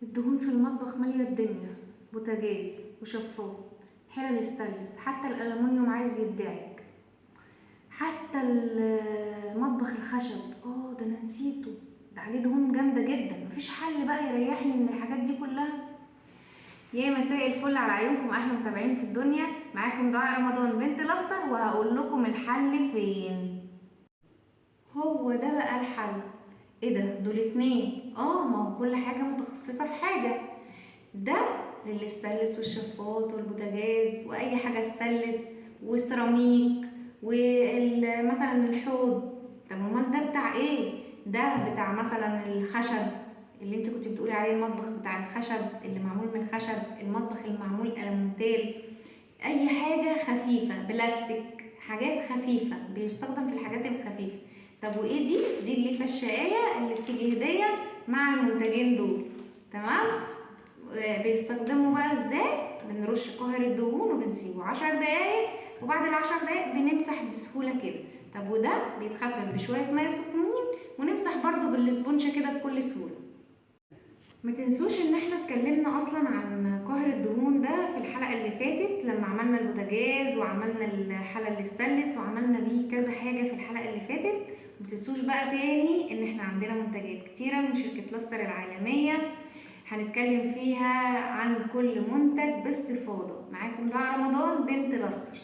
الدهون في المطبخ مالية الدنيا، بوتاجاز وشفاط، حلل ستانلس، حتى الألمنيوم عايز يدعك، حتى المطبخ الخشب، ده انا نسيته، ده عليه دهون جامدة جدا. مفيش حل بقى يريحني من الحاجات دي كلها؟ يا مساء الفل على عيونكم احلى متابعين في الدنيا، معاكم دعاء رمضان بنت لستر، وهقول لكم الحل فين. هو ده بقى الحل. ايه ده؟ دول اتنين. ما هو كل حاجة متخصصة في حاجة. ده للستانلس والشفاط والبوتاجاز واي حاجة ستانلس وسيراميك ومثلا الحوض. طب امال ده بتاع ايه؟ ده بتاع مثلا الخشب اللي انت كنت بتقولي عليه، المطبخ بتاع الخشب اللي معمول من الخشب، المطبخ المعمول ألمونتيل، اي حاجة خفيفة، بلاستيك، حاجات خفيفة، بيستخدم في الحاجات الخفيفة. طب وايه دي؟ دي الليفة الشقاية اللي بتيجي هدية مع المنتجين دول، تمام؟ بيستخدموا بقى ازاي؟ بنرش قاهر الدهون وبنسيبه 10 دقايق، وبعد ال10 دقايق بنمسح بسهولة كده. طب وده بيتخفف بشوية مية سخنين، ونمسح برضو بالاسبونجة كده بكل سهولة. ما تنسوش ان احنا اتكلمنا اصلا عن قاهر الدهون ده في الحلقة اللي فاتت لما عملنا البوتاجاز وعملنا الحلة الستانلس وعملنا بيه كذا حاجة في الحلقة اللي فاتت. ما تنسوش بقى تاني ان احنا عندنا منتجات كتيرة من شركة لستر العالمية هنتكلم فيها عن كل منتج باستفاضة. معاكم دعاء رمضان بنت لستر.